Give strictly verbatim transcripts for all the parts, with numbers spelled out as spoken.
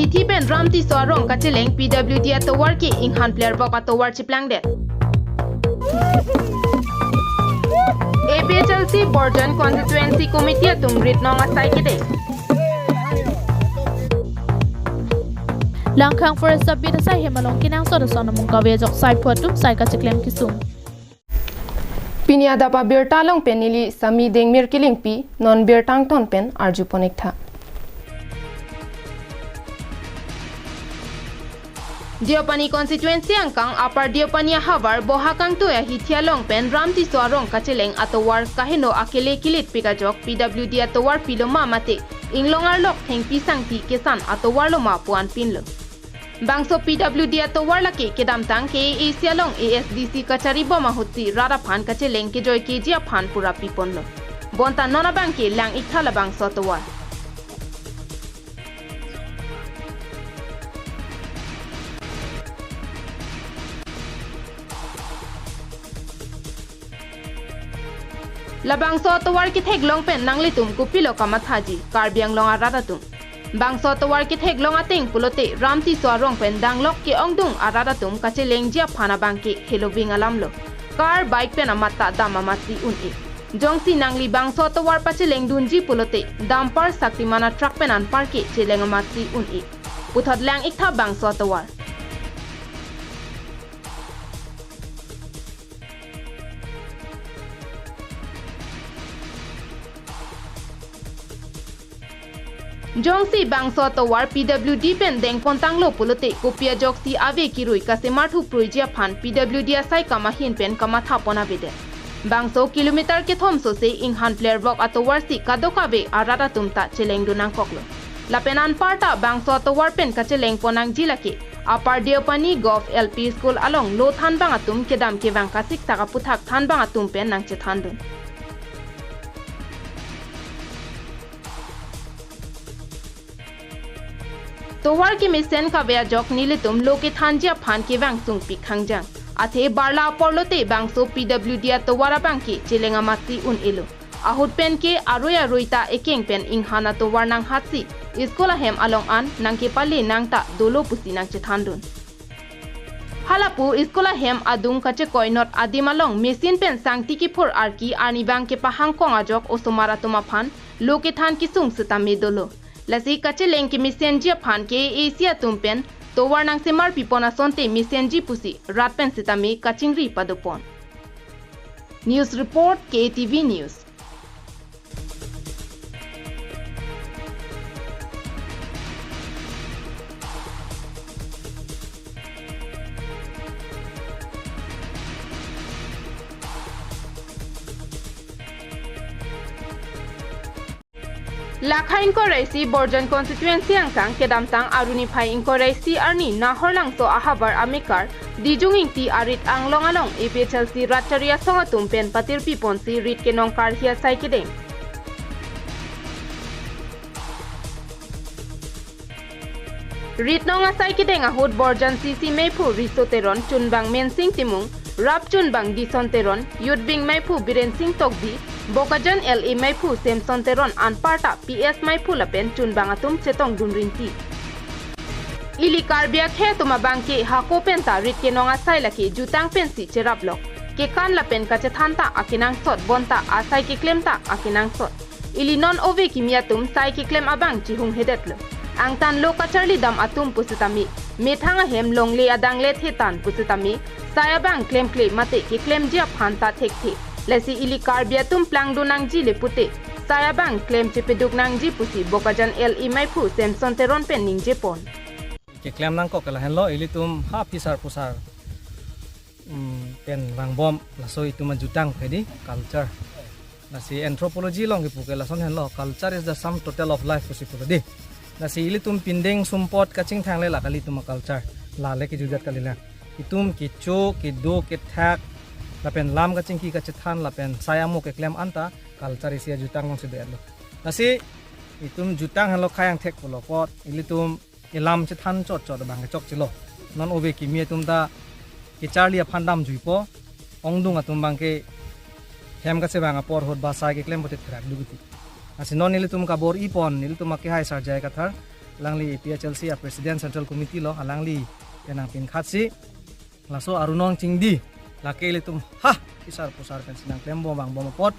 Ithi pen Ram Tisso arong kacheleng P W D atovar ke inghan pler bok atovar chiplangdet. A P H L C Borjan Constituency Committee atum rit nong asai kedeng. Langkhang Forest Sub Beat asai hem along kenangsot ason amung kave ajok saiphu atum sai kacheklem kesung. Pini adap abirta along pen neli Sami Dengmir Kilingpi, non birta angton pen arjupon iktha. Deopani constituency angkang Upper Deopani ahavar Bohakangtui ahithi along pen Ram Tisso arong kacheleng atovar kaheno akele kilitpik ajok P W D atovar pilo ma mate inglong arlok thengpi sangti kesan atovar lo ma pu-an pinlo. Bangso P W D atovar lake kedamtang K A A C along A S D C kachari bom ahutsi rat aphan kacheleng kejoi keji aphan pura piponlo. Bonta non abangke lang iktha labangso atovar. Labangso atovar ketheklong pen nanglitum kopilo kamathaji, Karbi Anglong arat atum? Bangso atovar ketheklong ateng pulote Ram Tisso arong pen danglok ke-ongdung arat atum kachelengji aphan abangke heloving alamlo. Car, bike pen amat ta dam amatsi un-e. Jongsi nangli bangso atovar pachelengdunji pulote dumper, Shaktiman atruck pen anparke cheleng amatsi un-e. Puthot lang iktha bangso atovar. Jongsi bangso atovar P W D pen dengpontanglo pulote kopi ajoksi ave kirui kasemarthu pruiji aphan P W D asai kam ahin pen kamathapon avedet. Bangso kilometer kethom sose inghan pler bok atovarsi kadokave arat atum ta chelengdun nangkoklo. Lapen anparta bangso atovar pen kachelengpon nangji lake Upper Deopani Govt L P School along lo thanbang atum kedam kevang kasiksak aputhak thanbang atum pen nangchethandun. Tovar kemesen kave ajok nelitum lo kethanji aphan kevang sungpik khangjang. Athe barla apor lote bangso P W D atovar abangke cheleng amatsi un-elo. Ahut pen ke arui arui ta ekeng pen inghan atovar nanghatsi school ahem along an nangkepale nang ta dolo pusi nangchethandun. Halapu school ahem adung kachekoi not adim along machine pen sangti kiphur arki arnivang kepahangkong ajok osomar atum aphan lo kethan kesung setame dolo. Lasi kacheleng kemesenji aphan K A A C atum pen tovar nangsemarpipon asonte mesenji pusi rat pen setame kachingri padopon. News report, K A T V News. Lakha ingkoi ra isi Borjan constituency angkang kedamtang Aruni phai ingkoi ra isi arni Nahorlangso ahavar amekar Dijung Ingti arit anglong along A P H L C rat chari asong atum pen patirpiponsi rit kenong karhi asai kedeng. Rit nong asai kedeng ahut Borjan C C meiphu Riso Teron, chunbang Mensing Timung, rap chunbang Dison Teron, youth wing meiphu Biren Sing Tokbi, Bokajan L A meiphu Samson Teron anparta P S meiphu lapen chunbang atum chetongdun rinti. Ili Karbi akhei atum abangke hako penta rit kenong asai lake jutang pensi cheraplok. Kekan lapen kachethan ta akenangsot, bonta asai keklem ta akenangsot. Ili non ove kimi atum sai keklem abang chihunghedetlo. Angtan lo kacharlidam atum pusitame, methang ahem longle adang lethe tan pusitame, sai abang klemkle mate keklemji aphan ta thekthe. Lasi ili Karbi atum plangdun nangji le pute, sai abang klem chepaduk nangji pusi Bokajan L A meiphu Samson Teron pen ningjepon. Keklem nangkok ke lahenlo, ilitum ha phisar phusar, mm, pen vangbom, laso itum ajutang kedi culture. Lasi anthropology along kipu ke lason henlo, culture is the sum total of life pusi pulo di. Lasi ilitum pindeng sumpot kachingthang le la kali itum a-culture. La le kejujat kali la. Itum kecho, kedo, kethak, lapen lam kachingki kachethan, lapen sai amo keklem anta culture isi ajutang alongsi dolo. Lasi itum jutang henlo khei angthek pulo apot, ilitum ilam chethan chot chot abang kechokchelo. Non ove kimi atum ta kecharli aphan damjuipo, ongdung atum abangke hem kachevang apor ahut ba sai keklem pute therak dukiti. Lasi non nelitum kabor-ipon, nelitum akehai Sar J I Kathar, alangli A P H L C a-president, central committee lo, alangli pen nangpinkhatsi laso arunong chingdi lake ilitum ha kisar pusar pensi nangklembom vangbom apot,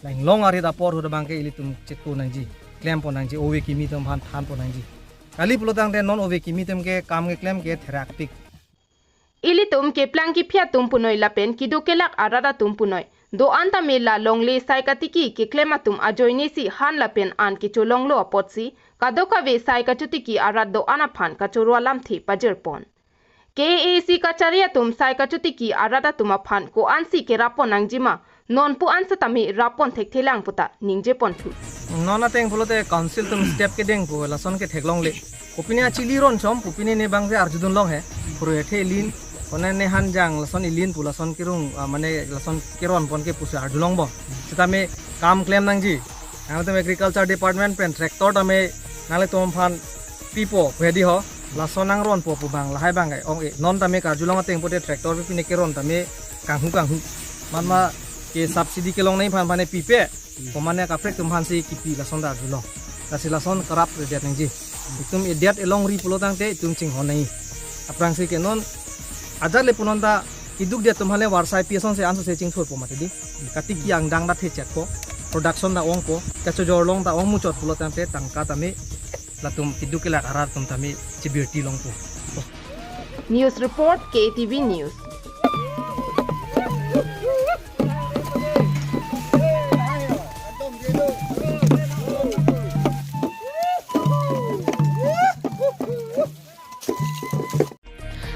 la inglong arit apor ahut abangke ilitum chetu nangji, klempon nangji, ove kimi atum aphan thanpon nangji. Kali pulotangte non ove kimi atum ke kam keklem ke therakpik. Ilitum keplang kephi atum punoi lapen keduk kelak arat atum punoi do-an tame la longle sai katiki keklem atum ajoinesi han lapen an kecholonglo apotsi kadokave sai kachotiki arat do-an aphan kachoro alamthe pajirpon. K A A C kachari atum sai kachotiki arat atum aphan ko-ansi kerappon nangjima, non pu-an setame rappon thekthelang puta ningjeponthu. Non ateng pulote council atum step kedeng pu lason ke theklongle. Kopine achili ronchom, kopine ne bangse arjudun long he. Puru ethe ilin, kone ne hanjang lason ilin pu lason kerung, ah, mane lason keronpon ke pusi arjulongbom. Setame kam klem nangji. Nangtum agriculture department pen tractor tame nanglitum aphan pipo, pu hedi ho. Lason nangronpo pu abang, lahai abang kai ong-e. Non tame karjulong ateng pote tractor pi pine keron tame kanghu kanghu. Manma ke subsidy kelong nai aphan aphan pipe. Komane kaprek atum aphansi kipi lason ta arjulong. Lasi lason kerap redet nangji. Itum edet elongri pulotangte itum chinghon nai. Aphrangsi ke non ajat le punon ta keduk det atum aphan le varsai pi asonsi ansose chingthurpo mati di. Katiki angdeng ta thechetpo. Production ta ongpo. Kachojorlong ta ong muchot pulotangte tangka tame latum keduk kelak arat atum tame chebirti longpo. News report, K T V News.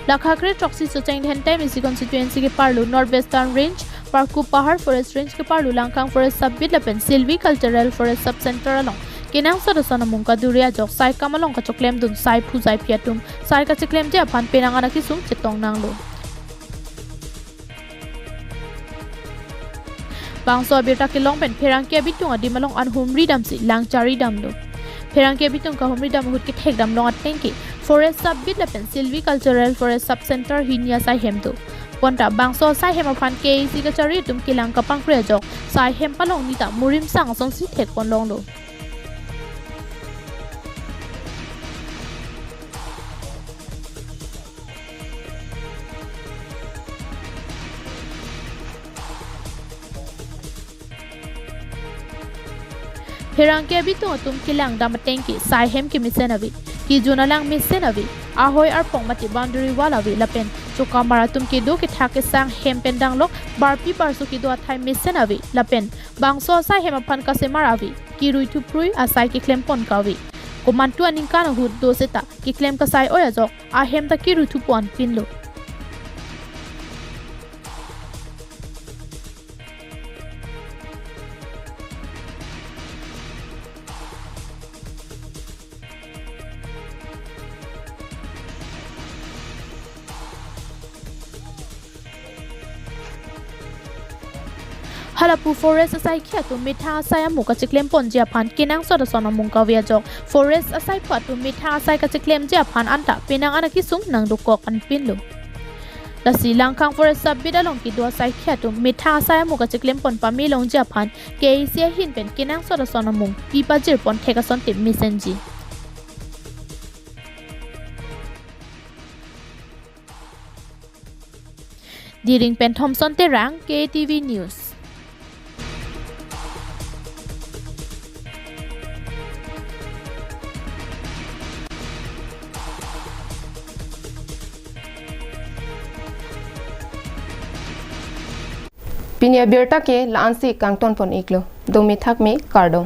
Lake kre throksi Socheng Dhenthe M A C constituency keparlo North Western Range, Parkup Pahar Forest Range keparlo Langkhang Forest Sub Beat lapen Silvicultural Forest Sub Center along kenangsot ason amung kaduri ajok sai kam along kachoklemdun sai phu sai phi atum sai kacheklemji aphan penang an akesung chetong nanglo. Bangso abirta kelong pen pherangke abitung adim along an humri damsi lang chari damlo. Pherangke abitung kahumri dam ahut kethek damlong ateng ke Forest Sub Beat lapen Silvicultural Forest Sub Center hini asai hem do. Bonta bangso asai hem aphan K A A C kachari atum kelang kapangkre ajok sai hem palong neta murim sang asonsi thekpon longlo. Pherangke abitung atum kelang dam ateng ke sai hem kemesen ave, kejun alang mesen ave, ahoi arpong mate boundary wall ave lapen chokamar atum kedo kethak kesang hem pen danglok barpi barso kedo athai mesen ave lapen bangso asai hem aphan kasemar ave, kerui thuprui asai keklempon kave. Komantu aningkan ahut do seta keklem kasai oi ajok ahem ta kerui thupo anpinlo. Halapu forest asaikhi atum methang asai amu kacheklemponji aphan kenangsot ason amung kave ajok forest asaiphu atum methang asai kacheklemji aphan anta penang an akesung nangdokok anpinlo. Lasi Langkhang Forest Sub Beat along kedo asaikhi atum methang asai amu kacheklempon pame longji aphan K A A C ahin pen kenangsot ason amung pi pajirpon thek asonte mesenji. Diring pen Thomson Terang, K T V News. Pini abirta ke la-ansi kangtonpon iklo. Domi thakmi kardom.